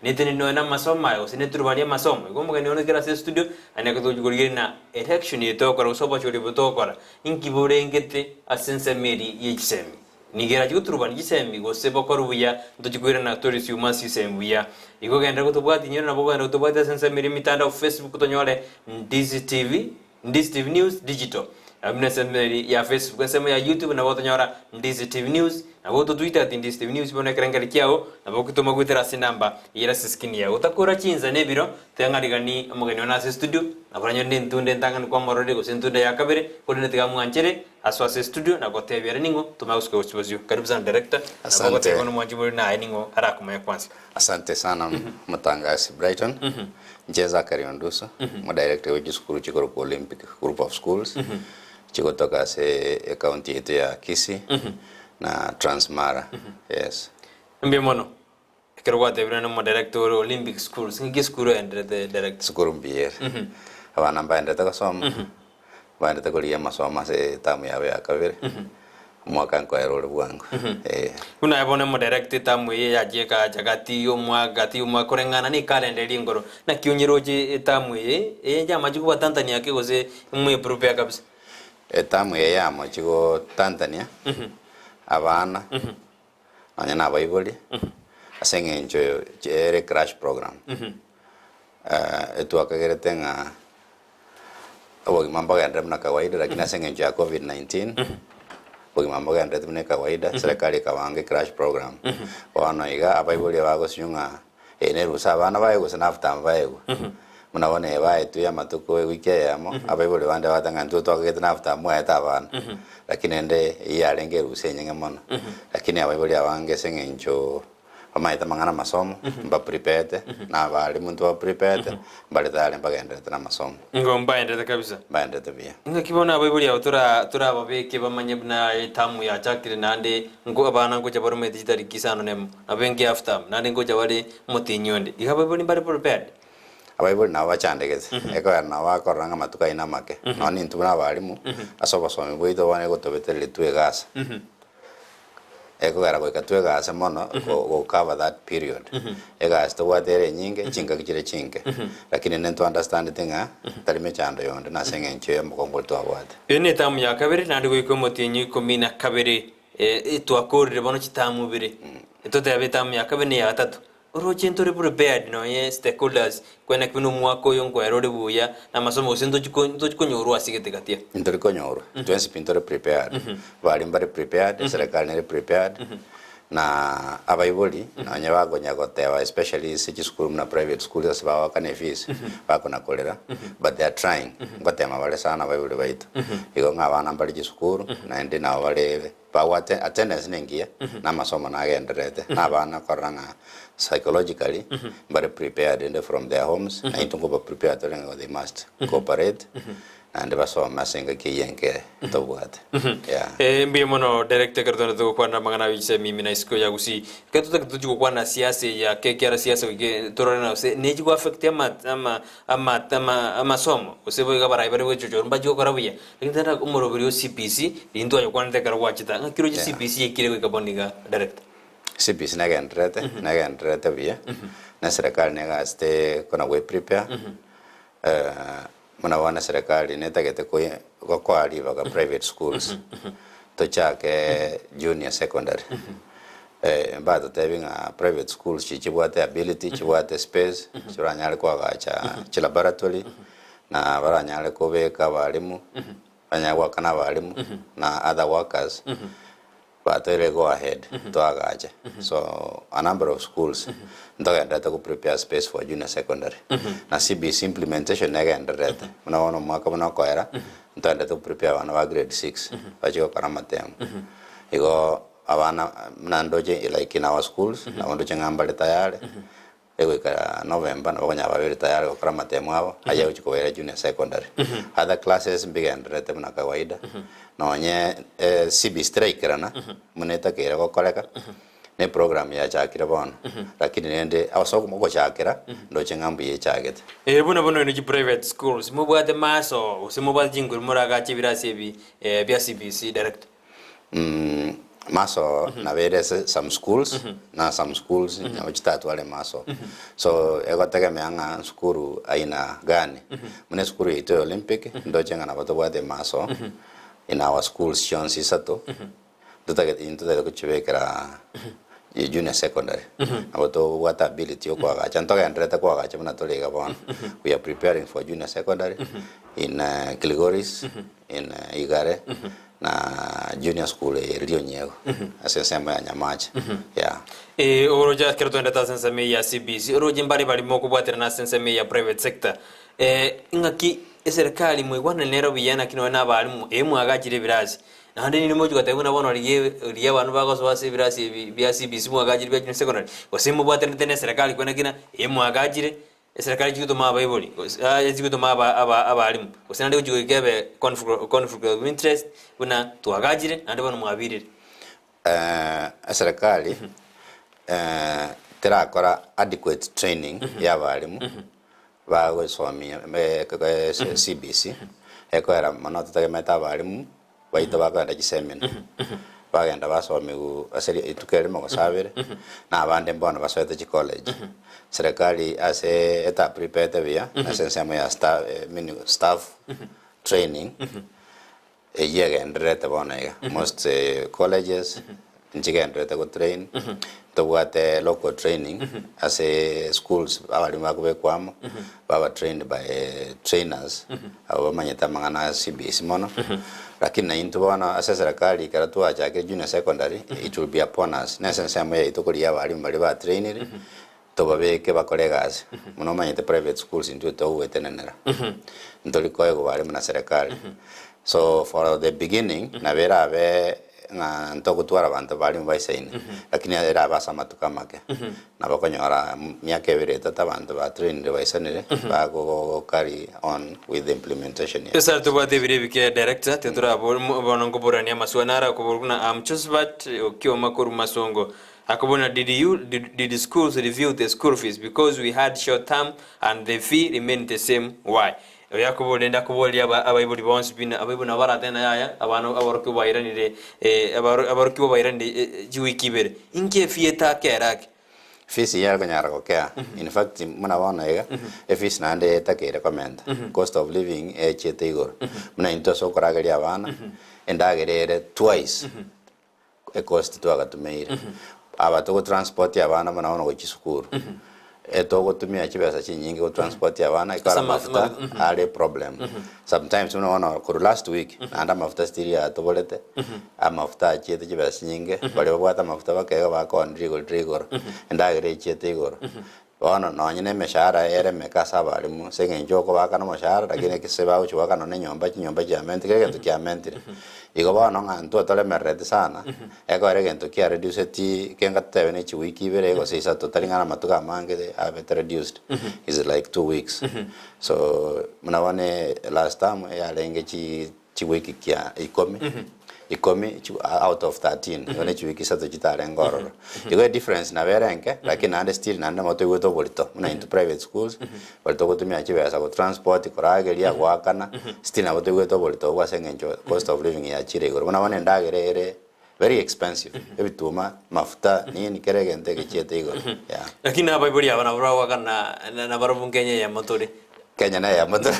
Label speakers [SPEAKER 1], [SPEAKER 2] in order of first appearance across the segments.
[SPEAKER 1] Neteneni nonya namasomo aya gose neturubani y'amasomo. Igo omogeni one kera ase estudio naende ekero togochia korigereria na election eye togokora gose obochori obo togokora inki borengete ase ensemo eria ye chisemi. Nigo erachie goturubani chisemi gose bokore buya ntochie koirana toresume ase chisemi buya. Igo genderera gotobwatia inyore nabo ogenderere gotobwatia ase ensemo eria emitandao Facebook tonyore Ndizi TV, Ndizi TV News Digital. Nabo buna ensemo eria ya Facebook, ensemo ya YouTube nabo otonyora Ndizi TV News, nabo ototweet at Ndizi TV News bono ekerengerio kiao nabo okotoma goetera ase enamba eyere ase eskrini yago. Otakora chinsa na ebiro, teng'arigani omogeni one ase estudio, nabo oranyore na entunda entang'ani kwamororire gose entunda ya kabere, korende tiga mwanchere asoe ase estudio na gotebia ere ning'o tomanye gosuka gochia bosio. Karibu sana director, nabo
[SPEAKER 2] Asante.
[SPEAKER 1] ogotebia bono omwanchi bori naye ning'o arakomanye kwanza.
[SPEAKER 2] Asante sana motangasi Brighton. Inche Zachary Onduso, omodirector bwe chisukuru chikorokwa Olympic Group of Schools, chigotoka ase ecounty yaito ya Kisii na Trans Mara, yes.
[SPEAKER 1] Mbuya mono. Ekero gwatebire na omodirector ore Olympic Schools, ng'aki esukuru oenderete director?
[SPEAKER 2] Sukuru mbuya ere. Abana mbaenderete gosoma, mbaenderete korigia amasomo ase etamu yabo ya kabere, omwaka nkoera ore bwango, eh.
[SPEAKER 1] Buna aye bono omodirector etamu eye yachia ekacha gati y'omwaka gati y'omwaka koreng'ana na ekalenda eria enkoro, naki onyeroche etamu eye, eye yamache kobatantania ake gose mweprepare kabisa?
[SPEAKER 2] Etamu eye yamochie gotantania abana nonya na abaibori ase eng'encho ere crash program. Etwakagerete ng'a obogima mbogenderere buna kawaida lakini ase eng'encho ya covid 19 obogima mbogendererete buna ekawaida, serikali ekabanga ecrash program. Bono iga abaibori abagosinywa ng'a eye nerusa abana baye gose nafuta baegwe. Buna bono eye baetwe amatuko ewiki eyemo, abaibori bande bagoteba ng'a intwe twakagete nafuta mwaete abana. Lakini rende eyio yarenge erusa enyeng'e mono. Lakini abaibori abange ase eng'encho bamaete amang'ana amasomo, mbaprepete, na abalimu intwe baprepete, mbare tayari mbagendererete na amasomo.
[SPEAKER 1] Nigo mbaenderete kabisa.
[SPEAKER 2] Mbaenderete buya.
[SPEAKER 1] Ng'aki bono abaibori aba tora torababeke bamanye buna etamu yachakire naende nko abana ngocha bare omanyete chitariki isano nemo, nabo enke half term, naende ngocha bare omotienyi onde. Iga abaibori mbare prepared?
[SPEAKER 2] Abaibori nabo bachandegete, ekogera nabo bakorora ng'a amatuko ayio namake. Nonya nintwe buna abalimu, ase obosomi bwaito bono egotobetereria twegase. Ekogera goika twegase mono go go cover that period. Egasi tobwate ere enyinge, chingaki chire chinke. Lakini rende ntwa understandeti ng'a tari mechando yonde nase eng'encho ya omokongo oria twabwate.
[SPEAKER 1] Eye netamu ya kabere, naende goika omotienyi o ikomi na kabere, twakorire bono chitamu ibere, totebe etamu ya kabere na eya gatato. Oroche ntore prepared nonye stakeholders kwena ki buna omwaka oyo nkoera ore buya na amasomo gose ntochi ko ntochi konyorwa ase egete gatia.
[SPEAKER 2] Ntori konyorwa, twensi pi ntore prepared. Abalimu bare prepared, eserekari nere prepared, na abaibori nonye bakonya goteba especially ase chisukuru buna private schools ase bagoakana efees, bakona korera, but they are trying, ngotema bare sana abaibori baito. Igo ng'a abana mbare chisukuru, naende nabo bare Babwate attendance nengiya, na amasomo nagendererete, na abana korora ng'a psychologically mbare prepared rende from their homes, na intwe nkoba prepare tore ng'a they must cooperate, naende basome ase engaki eyio enke tobwate. Yeah.
[SPEAKER 1] Eh, mbuya mono director ekero togende togokwanera amang'ana aye chisemi ime na isiko ya gusii. Ekero totagete tochie gokwana siasa eye ake ekiara siasa goika torore na gose nechi go affect ama ama ama ama amasomo gose boigo abarai bare gochochorwa mbachie gokora buya. Lakini tari omoroberi o CBC, riria ntwayokwanete ekero gwachete aa, ng'aki oroche CBC yaikire goika bono iga director?
[SPEAKER 2] CBC negendererete, negendererete buya, na eserekari negasete kona gwe prepare, buna bono eserekari netagete koe gokoa ribaga private schools, tochake junior secondary, mbatotebie ng'a private schools chiria chibwate ability, chibwate space, chiranyare koagacha chilaboratory, na baranyare kobeka abalimu, banyare goakana abalimu na other workers, batoire go ahead toagache. So a number of schools ntogendererete go prepare space for junior secondary. Na CBC implementation negendererete, buna bono omwaka buna okoera, ntogendererete go prepare abana ba grade six, bachie gokora amatemo. Igo abana buna ndoche like in our schools, nabo ndoche ng'a mbare tayari. Egoika November nabo okonyora babere tayari gokora amatemo abo aye agochia kobaira junior secondary. Other classes mbigendererete buna kawaida nonye CBC teraikerana buna etakeire gokoreka ne program yachakire bono lakini rende ase ogochakera ndoche ng'a mbuya echagete.
[SPEAKER 1] Ee buna bono inwe chi private schools mobwate maso gose mobwate chinguru moragache ebirasi ebi bia CBC director?
[SPEAKER 2] Maso nabere ase some schools na some schools nabo chitatware maso. So egotegemea ng'a nsukuru aina gani. Buna esukuru yaito ya Olympic ndoche ng'a nabo tobwate maso in our schools chionsi isato ntotagete ntotagete gochibekera junior secondary. Nabo tobwate ability ya okoagacha ntogendererete koagacha buna tore iga bono. We are preparing for junior secondary in Kilgoris. In Igare na junior school eye Rionyego ase ensemo ya Nyamache yeah.
[SPEAKER 1] Ee, oroche ekero twaendete ase ensemo eye ya CBC, oroche mbare bare mokobwaterana ase ensemo eye ya private sector. Eh, ing'aki eserekari mwaigwanane nero buya naki nonya na abalimu, ee mwagachire ebirasi. Naende ninde mochi goteba buna bono rigia rigia abanto bagosoa ase ebirasi ebi bia CBC mwagachire bia junior secondary, gose mobwatanete na eserekari kwene kina, ee mwagachire, Eserekari chigotoma abaibori, gose aye chigotoma aba aba abalimu, gose naende gochia goika ebe conflict conflict of interest buna twagachire naende bono mwabirire.
[SPEAKER 2] Eserekari terakora adequate training ya abalimu bagosomia CBC, ekoera mono totegemete abalimu baito bakogenda chisemina, bagenda basomiwu ase rituko erimo gose abere, na abande mbono basoete chicollege. Serikali ase etaprepete buya ase ensemo ya sta mini staff training, eyio egendererete bono iga. Most colleges nchigendererete gotrain, ntobwate local training ase schools abalimu bakobekwa amo, baba trained by trainers abwo bamanyete amang'ana a CBC mono, lakini naintwe bono ase eserekari ekero twachakire junior secondary, it will be upon us, nese ensemo yaito korigia abalimu baria batrainire, tobabeke bakore egasi, buna omanyete private schools intwe togoetenenera, ntori koegwa barimu na serikali. So for the beginning, nabo erabe ng'a ntogotwara abanto barimu baisaine, lakini erabe ase amatuko amake, nabo okonyora miaka ebere etato abanto batrainire baisanire, bago carry on with the implementation ya.
[SPEAKER 1] Esare tobwate ebiro ebike director tiga torabore bono nkoborania amaswali naro akoborwa buna am Josephat Okioma korwa Masongo akobora did you did, did schools review the school fees because we had short term and the fee remained the same why Oyo akoboria rende akoboria aba abaibori bonsi pi na abaibori nabo baratebe ng'a yaya abana aborokigwa bairanire aborokigwa bairanire chiwiki ibere. Inki efee etakere ake?
[SPEAKER 2] Fees eye ekonyara gokea, in fact buna bono iga, efees naende etakeire komenta, cost of living echiete igoro. Buna intwe ase okorageria abana, endagera ere twice ecost twagatumeire. Aba togotransport abana buna bono gochia chisukuru, etogotumia chibesa chinyinge gotransport abana ekero
[SPEAKER 1] Ase ama-
[SPEAKER 2] amafuta
[SPEAKER 1] ama-
[SPEAKER 2] are problem. Sometimes buna bono korwa last week, naende amafuta still yatoborete, amafuta achiete chibesa chinyinge, baria babwate amafuta bakeigo bakooni rigori rire igoro, endagera echiete igoro. Bono nonye na emeshahara ere emeke ase abalimu, ase eng'encho okobaakana omoshahara lakini ekese bagochia goakana nonye enyomba, chinyomba chiamentire, kera egento kiamentire. Igo bono ng'a intwe toremerereti sana, ekero egento kia reduceti kenga totebe ne chiwiki ibere gose isato tari ng'a namatuko amange abete reduced, is like 2 weeks. So buna bono last term eyarenge chi chiwiki kia ikomi, ikomi chi out of 13, igo ne chiwiki isato chitarenge ororo. Igo edifference nabo ere enke, lakini naende still naende nabo toigwete oborito, buna intwe private schools, bari togotumia chibesa gotransport, korageria, goakana, still nabo toigwete oborito obwo ase eng'encho cost of living yachire igoro. Buna bono endagera ere very expensive, ebituma, mafuta, nini, kera egento egechiete igoro, yeah.
[SPEAKER 1] Lakini abaibori aba nabo bagoakana na nabarobwo Kenya eyemo tore.
[SPEAKER 2] Kenya neyemo tore.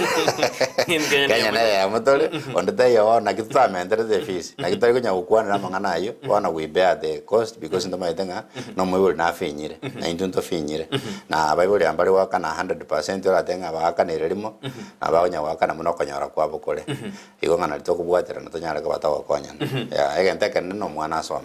[SPEAKER 1] Kenya
[SPEAKER 2] Kenya
[SPEAKER 1] neyemo.
[SPEAKER 2] neyemo tore, onde taiyo bono naki totamenterete efees, naki tari konya gokwanera amang'ana aywo, bono we bear the cost because ntomaete ng'a na omoibori nafinyire, na intwe ntofinyire. Na abaibori aba mbare goakana 100% oratebe ng'a baakanire rimo, na bakonya goakana buna okonyora kwabo kore. Igo ng'a nari tokobwaterana tonyare koba togokonyana. Yeah, egento ekenene na omwana asome.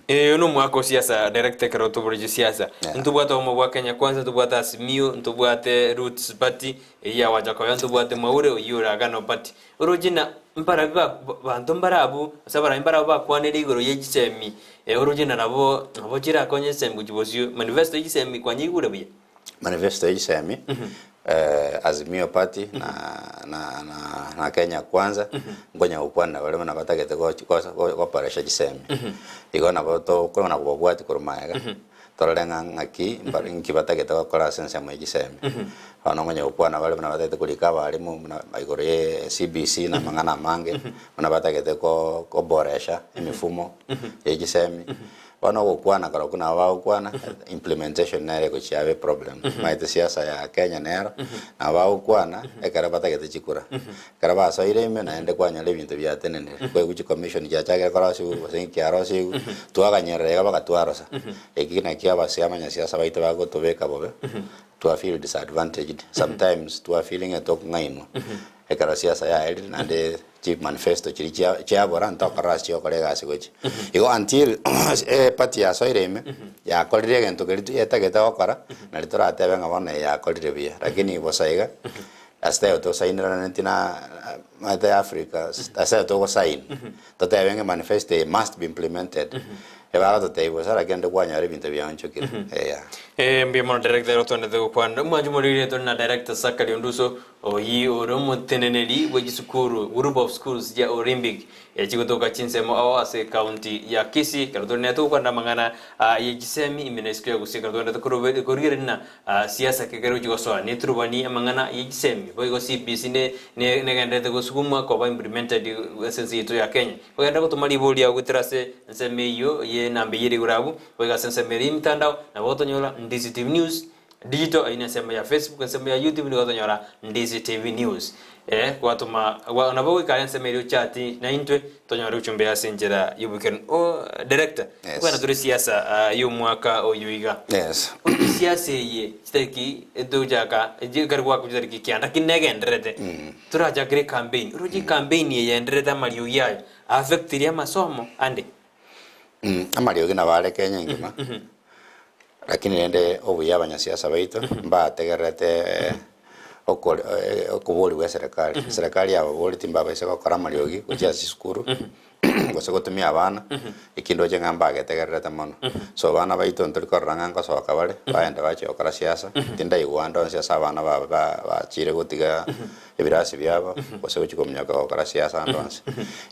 [SPEAKER 1] Oyo nomwaka o siasa director ekero toboretie siasa.
[SPEAKER 2] Yeah.
[SPEAKER 1] Ntobwate obomo bwa Kenya Kwanza, ntobwate Azimio, ntobwate Roots Party eyio ya Wajackoyah, ntobwate Mwaure oyio ore Agano Party. Oroche na mbarabi ba banto mbare abwo gose abarai mbare abwo bakwanire igoro ye chisemi oroche na nabo nabo chirakonye chisemi gochia bosio. Manifesto ye chisemi kwanyeigure buya?
[SPEAKER 2] Manifesto ya chisemi Azimio Party na na na na Kenya Kwanza nkonya gokwanera baria buna batagete gochi gosa goparesha chisemi. Igo nabo tokona kobabwati korwa magega. Torore ng'a ng'aki mbare nki batagete gokora ase ensemo ye chisemi. Bono onye gokwana bare buna batagete korika abalimu buna igoro ye CBC na amang'ana amange, buna batagete ko koboresha emifumo ye chisemi. Bono ogokwana korokwo nabo bagokwana, implementation nere egochia yabe eproblem. Omanyete siasa ya Kenya nero, nabo bagokwana ekero batagete chikura. Ekero basoire ime naende kwanyora ebinto biatenenire, kwaigwa chicommission chiachakire korosigwa gose nkiarosigwe, twaganyerera iga bagatwarosa. Eki nakio abase abanyasiasa baito bagotobeka bobe, twa feel disadvantaged, sometimes twa feeling ng'a tokong'ainwa ekero siasa yaerire naende chimanifesto chiria chia chiabora ntokorora ase chigokora egasi gochia. Igo until eparty yasoire ime, yakorire egento keria etagete gokora, nari toratebe ng'a bono eye yakorire buya, lakini bosa iga. Ase taiyo tosainiraneti na maete ya Africa, ase taiyo togosaini, totebe ng'a manifesto eye must be implemented. Ebagototebia bosa lakini naende kwanyora ebinto biaonchokire. Eya.
[SPEAKER 1] Eh, mbuya mono director ero twendete gokwana. Omwanchi omoriri tore na director Zachary Onduso oyi ore omoteneneri bwe chisukuru group of schools chia Olympic echigotoka chinsemo ao ase county ya Kisii. Ekero tore nere togokwanera amang'ana ye chisemi ime na isiko ya Gusii ekero twendete korigereria na Siasa kekero gochia gosoa neturubani amang'ana ye chisemi boigo CBC ne ne negendererete gosugumwa koba implemented ase ense yaito ya Kenya. Kogenda gotoma ribori riao goetera ase ensemo eyio ye enamba eyio ere igoro abwo, boigo ase ensemo ere y'emitandao nabo gotonyora Ndizi TV News Digital eyio ne ensemo ya Facebook, ensemo ya YouTube nigo gotonyora Ndizi TV News. Eh, gwatoma gwa nabo goika are ensemo eria ochati naintwe tonyore ochumbe ase enchera y'oboikeranu. Oh, director,
[SPEAKER 2] Yes.
[SPEAKER 1] kwena tore siasa ah, y'omwaka oyo iga.
[SPEAKER 2] Yes.
[SPEAKER 1] Siasa eye chitariki etochaka ekero gwakwa chitariki kianda lakini negendererete torachakere ecampaign oroche ecampaign eye endererete amariogi ayo affectiri amasomo ande.
[SPEAKER 2] Amariogi nabo are Kenya engima, lakini rende obuya abanyasiasa baito mbategererete okore okobori gwa eserekari. Eserekari yababoreti mbabaise gokora amariogi gochia ase chisukuru gose gotumia abana, eki ndoche ng'a mbagetegererete mono. So abana baito ntori korora ng'a ngosoka bare, bagende bachie gokora siasa, tindaigwa ande onsi ase abana ba ba bachire gotiga ebirasi biabo, gose gochia kominyoka gokora siasa ande onsi.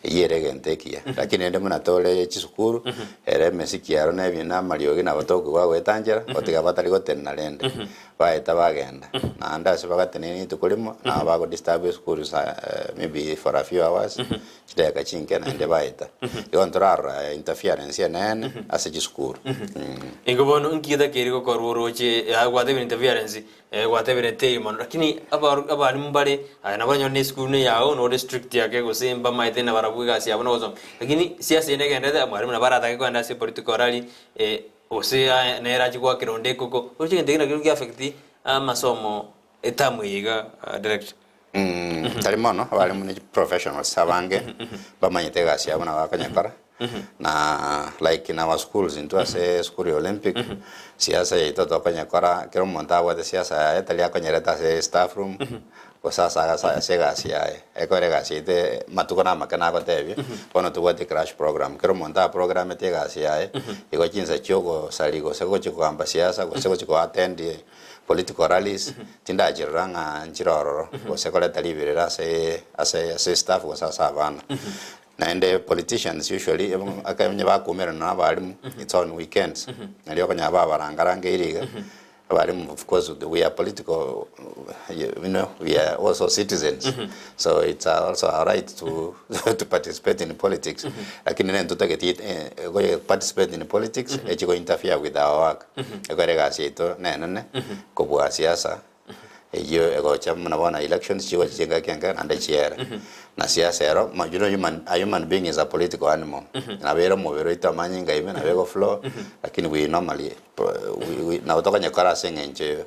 [SPEAKER 2] Eyio ere egento ekiya. Lakini rende buna tore chisukuru, ere emesiki ero na ebi na amariogi nabo tokigwa goeta nchera, gotiga batari gotenena rende, baeta bagenda. Naende ase bagatenena rituko rimo, nabo bagodisturb esukuru sa maybe for a few hours, chidakika chinke naende baeta. Igo ntorarora interference enene ase chisukuru.
[SPEAKER 1] Igo bono nki getakeire gokorwa oroche gwatebire interference Gwatebire teiyo mono, lakini abalimu mbare aye nabo oranyore na esukuru neyao nore strict ake gose mbamaete nabarabwo egasi yabo nogosoma. Lakini siasa eye negenderete mwalimu nabo aratake kogenda ase political rally gose aye nere achie goakera onde ekoko. Oroche egento ekio nakio giaffect amasomo eterm eye iga director.
[SPEAKER 2] Tari mono, abalimu ne chiprofessionals abange bamanyete egasi yabo nabo bakonyekora. Na like in our schools intwe ase esukuru ya Olympic, siasa yaito tokonyekora kera omonto abwate siasa yaye tari akonyereta ase staff room gose ase agase ase egasi yaye. Ekero egasi yaito matuko namake nagotebia, bono tobwate crash program. Kera omonto aprogrameti egasi yaye, igo chinsa chia ogosari gose gochia kogamba siasa gose gochia ko attend political rallies, tindachirora ng'a nchire ororo gose koreta riberera ase ase ase staff gose ase abana. Naende politicians usually ekero onye bakoumerana na abalimu it's on weekends nario okonyora babarangarangeire iga, abalimu of course we are political you know we are also citizens so it's also our right to to participate in politics lakini nere ntotageti goye participate in politics echi go interfere with our work ekero egasi yaito nenene kobua siasa. Eyio egocha buna bono elections chigocha chingaki enke naende chiere. Na siasa ero, ma you know human, a human being is a political animal. Nabo ere omobere oito amanyinga ime nabo ego flow, lakini we normally we we nabo tokonyekora ase eng'encho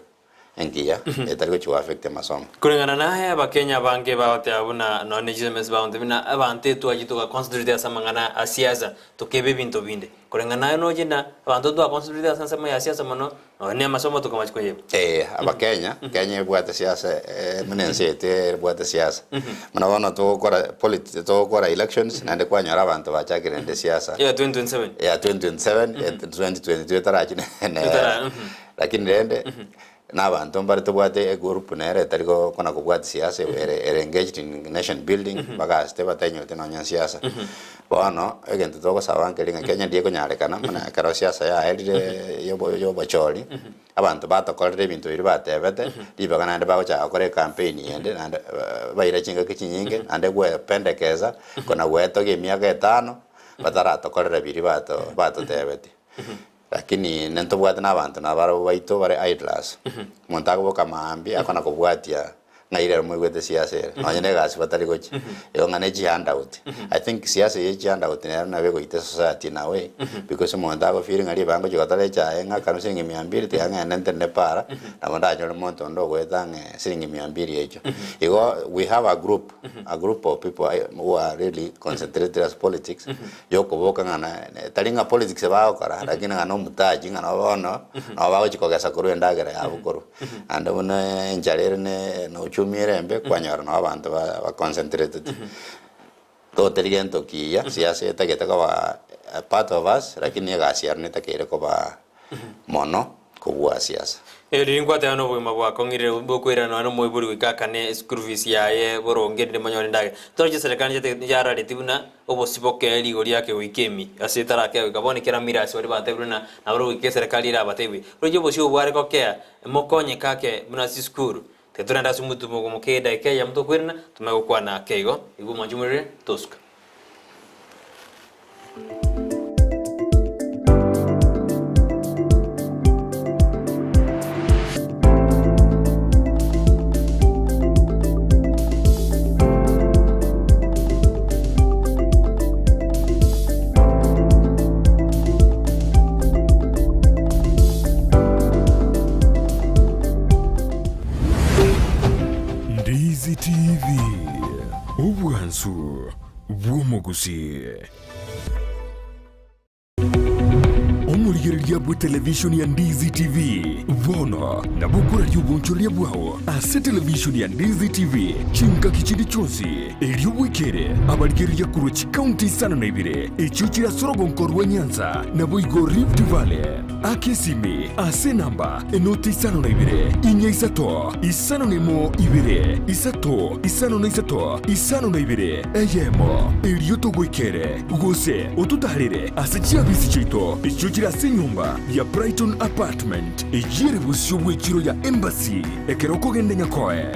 [SPEAKER 2] engiya etari gochi go affect amasomo.
[SPEAKER 1] Koreng'ana naye abakenya abange bagoteba buna nonye ne chisms bagontebia buna abanto etwachire toga concentrate ase amang'ana a siasa tokeba ebinto binde. Koreng'ana naye noche na abanto ntwa concentrate ase ensemo ya siasa mono Nonya ne amasomo tokomachi koyeba.
[SPEAKER 2] Ee, Abakenya, Kenya ebwate siasa buna ense yaito ebwate siasa. Buna bono togokora politi togokora elections naende kwanyora abanto bachakire naende siasa.
[SPEAKER 1] Ya 2027.
[SPEAKER 2] Ya 2027, 2022 etarachi
[SPEAKER 1] Etara,
[SPEAKER 2] nere. Lakini rende, Na abanto mbare tobwate egroup nere etari kona kobwati siasa ere ere engaged in nation building bagasete batenyoreti nonya siasa. Bono egento togosaba nkeri ng'a Kenya ndiye ekonyarekana buna ekero siasa yaerire yobo yobochori, abanto batokorire ebinto biria batebete, ribaga naende bagochaka gokora ecampaign yende naende baira chingaki chinyinge naende gwependekeza kona gwetogia emiaka etano bataratokorera biria bato batotebetie. Lakini nintobwate nabanto nabarabwo baito bare idlers, omonto akoboka maambia akona kobwatia ng'ai rero moigwete siasa ere, nonye na egasi batari gochia, igo ng'a ne chihandout. I think siasa eye ye chihandout nero nabo egoita esociety in a way, because omonto ago feel ng'a ribaga ngochia gotora echae ng'a kanu siringi mia mbili tiga ng'ende ntenene para, nabo ndanyore omonto onde ogoeta ang'e siringi mia mbili echio. Igo we have a group, a group of people who are really concentrated as politics, yokoboka ng'a na tari ng'a politics bagokora, lakini ng'a nomutaji ng'a nabo bono nabo bagochi kogesa korwa endagera yabo korwa. Naende buna enchara ere ne na uchumi ere embe, kwanyora nabo abanto ba ba concentrated. Totari gento kiya, siasa etagete koba a part of us, lakini egasi ero netakeire koba mono kobua siasa.
[SPEAKER 1] Erio ninkwateba nobogima bwakong'irire bokoirana nonya nomoibori goika akane eschool fees yaye boronge erinde monyore endagera. Toroche eserekari yate yarareti buna obosiboke rigori ake goika emi ase etarakea goika bono ekero mirasi baria batebirwe na nabwo goika eserekari erabatebie. Roche obosio obo bware kokea mokonyeke ake buna ase chisukuru. Tiga torende ase omotumo ogo moke edaika eyemo tokoirana tomanye gokwana ake igo, igwa omwanchi omorere tosuka.
[SPEAKER 3] Ndizi TV, obwansu bw'omogusii. Omorigereria bw'etelevishoni ya Ndizi TV bono nabo okoraria obonchoreria bwao ase televishoni ya Ndizi TV chingaki chinde chionsi, erio bwekere abarigereria korwa chikaunti isano na ibere echio chire ase orogonko rwa Nyanza naboigo Rift Valley. Aka esimi ase enamba enoti isano na ibere, inya isato, isano na emo ibere, isato, isano na isato, isano na ibere, eyemo, erio togoikere, gose ototaarere ase chiabisi chiaito echio chire ase enyomba ya Brighton Apartment, eyio ere bosio bw'echiro ya Embassy, ekero okogenda Nyakoe.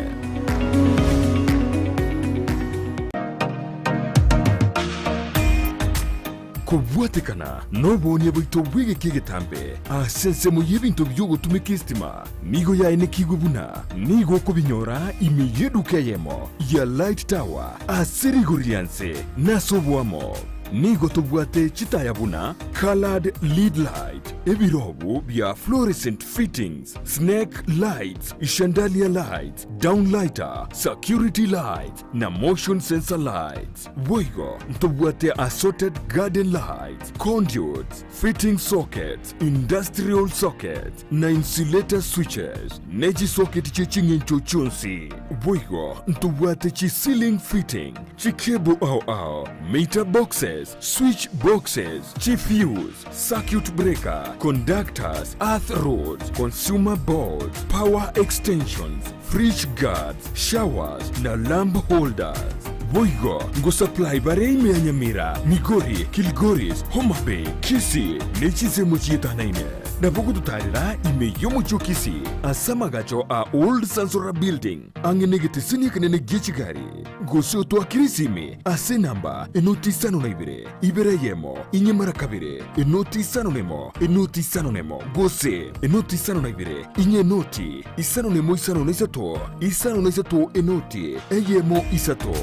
[SPEAKER 3] Kobwatekana noboonia bwaito bw'egeka egetambe ase ensemo y'ebinto bi'ogotumeka esitima nigo yaenekigwe buna nigo okobinyora ime y'eduka eyemo ya Light Tower ase rigori ria nse na ase oboamo. Nigo tobwate chitaya buna coloured lead light, ebirobu bia fluorescent fittings, snake lights, chandelier lights, downlighter, security lights na motion sensor lights. Boigo ntobwate assorted garden lights, conduits, fitting sockets, industrial sockets, na insulator switches, ne chisocket chie ching'encho chionsi. Boigo ntobwate chi ceiling fitting, chicable ao ao, meter boxes, switch boxes, chifuse, circuit breaker, conductors, earth rods, consumer boards, power extensions, fridge guards, showers na lamp holders. Boigo ngosupply bare ime ya Nyamira, Migori, Kilgoris, Homa Bay, Kisii ne chinsemo chietanaine. Nabo gototarera ime y'omochie o Kisii ase amagacho a Old Sansora Building ang'e negeteseni ekenene gie chigari. Gose otoakere esimi ase enamba enoti isano na ibere, ibere eyemo, inye mara kabere, enoti isano nemo, enoti isano nemo, gose enoti isano na ibere, inye enoti isano nemo isano na isato, isano na isato enoti eyemo isato.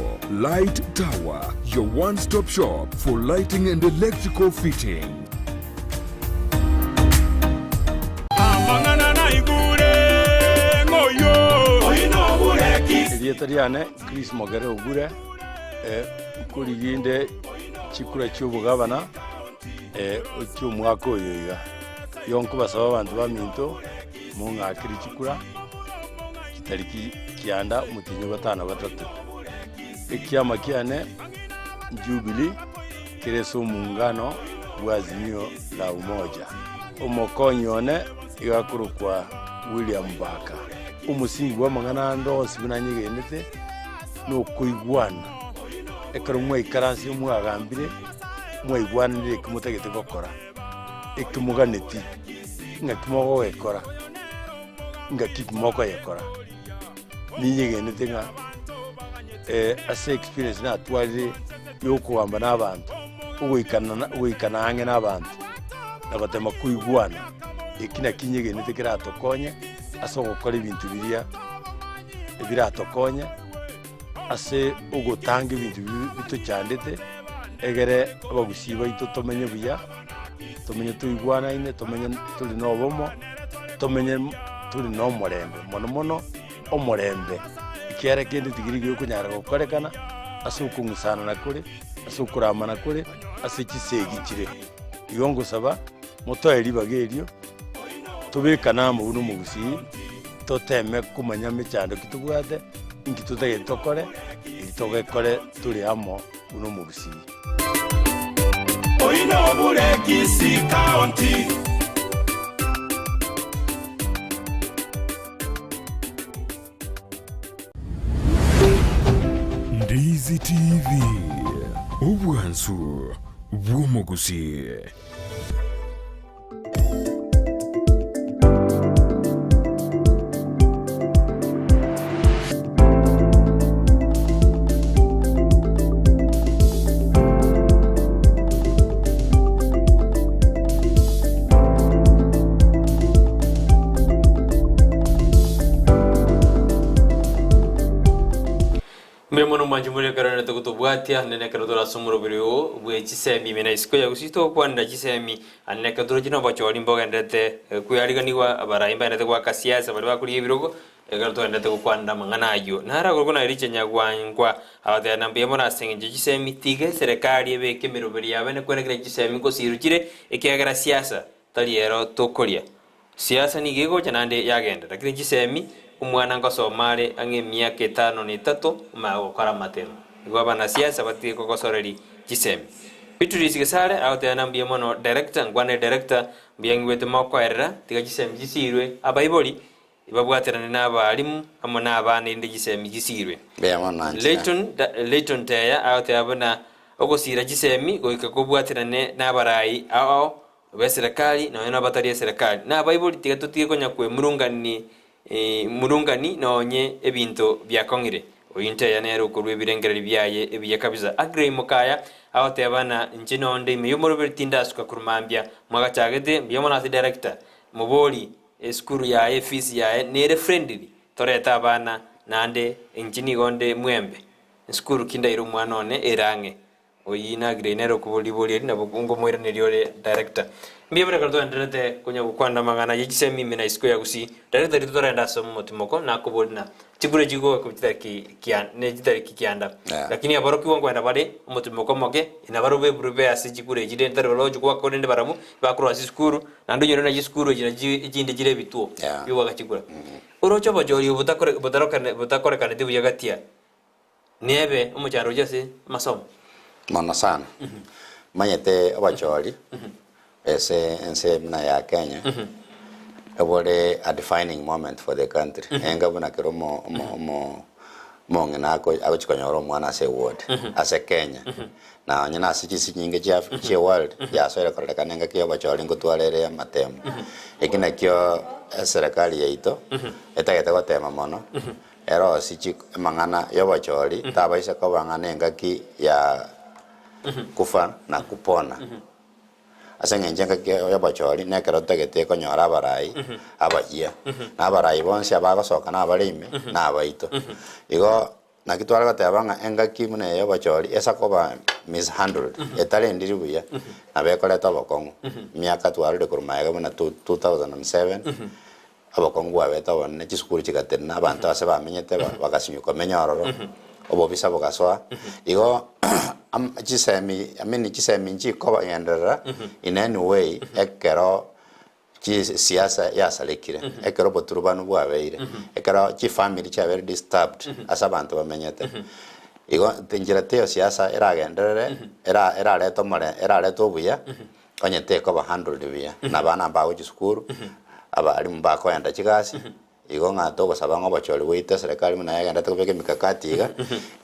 [SPEAKER 3] Light Tower, your one stop shop for lighting and electrical fitting.
[SPEAKER 4] Amang'ana naigure ng'oyio.
[SPEAKER 5] Erieta riane Chris Mogere Ogure, nkorigia inde chikura chi'obogabana chi'omwaka oyo iga. Igo nkobasaba abanto baminto mong'akere chikura chitariki kianda omotienyi o gatano gatato. Ekiama kiane Jubilee kere ase omongano bw'Azimio la Umoja. Omokonyi one iga akorokwa William Baka. Omosingi bw'amang'ana ande onsi buna nyegenete nokoigwana. Ekero mwaikaransire mwagambire, mwaigwananire eki motagete gokora, eki moganeti, ng'aki mogogekora, ng'aki mokoyekora. Ninyegenete ng'a ase experience natwarire ya okogamba na abanto, ogoikana ogoikana ang'e na abanto, na gotema koigwana, eki nakio nyegenete keratokonye ase ogokora ebinto biria ebiratokonye ase ogotanga ebinto biria bitochandete, egere abagusii baito tomenye buya, tomenye toigwanaine, tomenye tore na obomo, tomenye tore na omorembe, mono mono omorembe, ekiagera kende tikeri gekonyara gokorekana ase okong'usanana kore, ase okoramana kore, ase chisegi chire. Igo ngosaba, motoe ribaga erio, tobekane amo buna omogusii, toteme komanya emechando ki tobwate, inki totagete tokore, eri togekore tore amo buna omogusii.
[SPEAKER 4] Oino bure Kisii County.
[SPEAKER 3] Ndizi TV, obwansu bw'omogusii.
[SPEAKER 1] Mbuya mono mwanche more ekero rende togotobwatia nene ekero tore ase omoroberi oo bwe chisemi ime na isiko ya gusii togokwanera chisemi ande ekero toroche na obochori mbogenderete kweariganigwa abarai mbagenderete goaka siasa baria bakorigia ebirogo Ekero twaendete gokwanera amang'ana ayio, naro agorokwa na Elisha nyagwankwa, agateba, Na mbuya mono ase engencho ye chisemi, tiga eserekari ebeke emeroberi yabo kwenekera chisemi ngosiirwe chire, ekiagera siasa tari ero tokoria. Siasa nigo egocha naende yagenda, lakini chisemi omwana ngosoma are ang'e emiaka etano na etato omanye gokora amatemo. Igo abanasiasa batige kogosoreria chisemi. Beatrice Gesare agoteba, Na mbuya mono director, nkwane director, mbuya ng'igwete mokoerera, tiga chisemi chisiirwe abaibori Ibabwaterane n'abalimu amo n'abana erinde chisemi chisiirwe.
[SPEAKER 2] Mbuya mono nanchera.
[SPEAKER 1] Layton Layton Teya agoteba buna ogosiira chisemi goika kobwaterane n'abarai ao ao b'eserekari nonya nabatari eserekari. Nabaibori tiga totige konya kwemurungani murungani nonye ebinto biakong'ire. Oyio Nteya nere okorua ebirengererio biaye ebiya kabisa. Agrey Mokaya agoteba buna inche nonde ime y'omoroberi tindasuka korwa mambia mwagachagete mbuya mono ase director. Mobori Esukuru yaye efees yaye nere friendly torete abana naende inche nigo nde mwembe esukuru ki ndaire omwana one ere ang'e oyio nagire nere okobori ribori eri nabo ngomoiraneria ore director. Mbuya buna ekero twaendererete konya gokwana amang'ana ye chisemi ime na isiko ya gusii director riria torende ase omotimoko nakobori na chikura chigoakwa chitariki kia ne chitariki kianda
[SPEAKER 2] Yeah.
[SPEAKER 1] lakini aborokigwa nkoenda bare omotimoko omoke nabarobwo beburube ase chikura echi rende tari baroche goaka korende barabwo bakorwa ase esukuru Naende onyore na chisukuru echi nachio echinde chire ebituo
[SPEAKER 2] Yeah.
[SPEAKER 1] bi'ogoaka chikura. Oroche obochori obo botakore botarokane botakorekaneti buya gatia, nebe omochando gochia ase amasomo.
[SPEAKER 2] Mono sana. Manyete obochori ase ense buna ya Kenya, ebore a defining moment for the country. Enga buna kero omo omo omo omong'ina ako agochi konyora omwana ase eward, ase Kenya. Na onye nase chinse chinyinge chia chia world yasoire kororekana engaki y'obochori ngotwara ere amatemo. Eki nakio eserekari yaito etagete gotema mono erosie chi amang'ana y'obochori tabaisa koba ng'a nengaki ya kufa na kupona. Ase eng'encho engaki y'obochori nekero totagete konyora abarai abayia, na abarai bonsi abagosoka nabare ime nabaito. Igo Naki tware goteba ng'a engaki buna eye y'obochori esa koba mishandled, etarendiri buya, nabo ekoreta obokong'u. Emiaka twarure korwa magega buna 2007, obokong'u bwabete obonene, chisukuru chigatenena, abanto ase bamenyete bagasinywa komenya ororo, obobisa bogasoa. Igo chisemi, I mean chisemi nchikogenderera in any way ekero Chisiasa yasarekire, ekero oboturubanu bwabeire, ekero chifamiri chiabeire disturbed ase abanto bamenyete. Igo enchera teiyo siasa eragenderere, era erarete omore erarete obuya, onye tekoba handled buya, na abana mbagochia sukuru, Abalimu mbakoenda chigasi, igo ng'a togosaba ng'a obochori bwaito eserekari buna yagendete kobeka emikakati iga,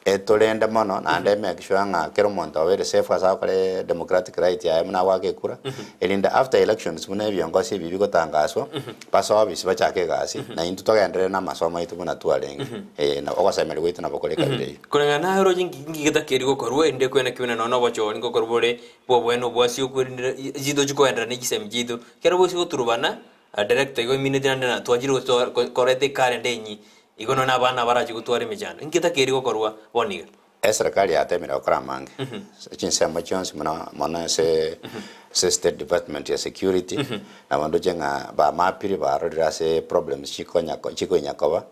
[SPEAKER 2] etorende mono naende emake sure ng'a kera omonto obeire safe ase agokora democratic right yaye buna agoaka ekura, erinde after elections buna ebiongosi ebi bigotangaswa, basoe ofisi bachake egasi, na intwe togenderere na amasomo aito buna twarenge. Ee, na ogosemeria gwaito nabo kore ekabira eyio.
[SPEAKER 1] Koreng'ana naye oroche nki nki getakeiri gokorwa erinde kwena ki buna nonya na obochori ngokorwa bore bw'oboene obwasi okwerindera chitochi koenderera ne chisemi chiaito. Ekero boiso goturubana, director igo emineti naende na twanchire gotoa koreta ekalenda enyi, igo nonya na abana barache gotwara emechando. Inki getakeiri gokorwa bono iga?
[SPEAKER 2] Eserekari yatemire gokora amange, chinsemo chionsi mono mono ase ase state department ya security, nabo ndoche ng'a bamapire barorire ase problems chikonya chikonya koba,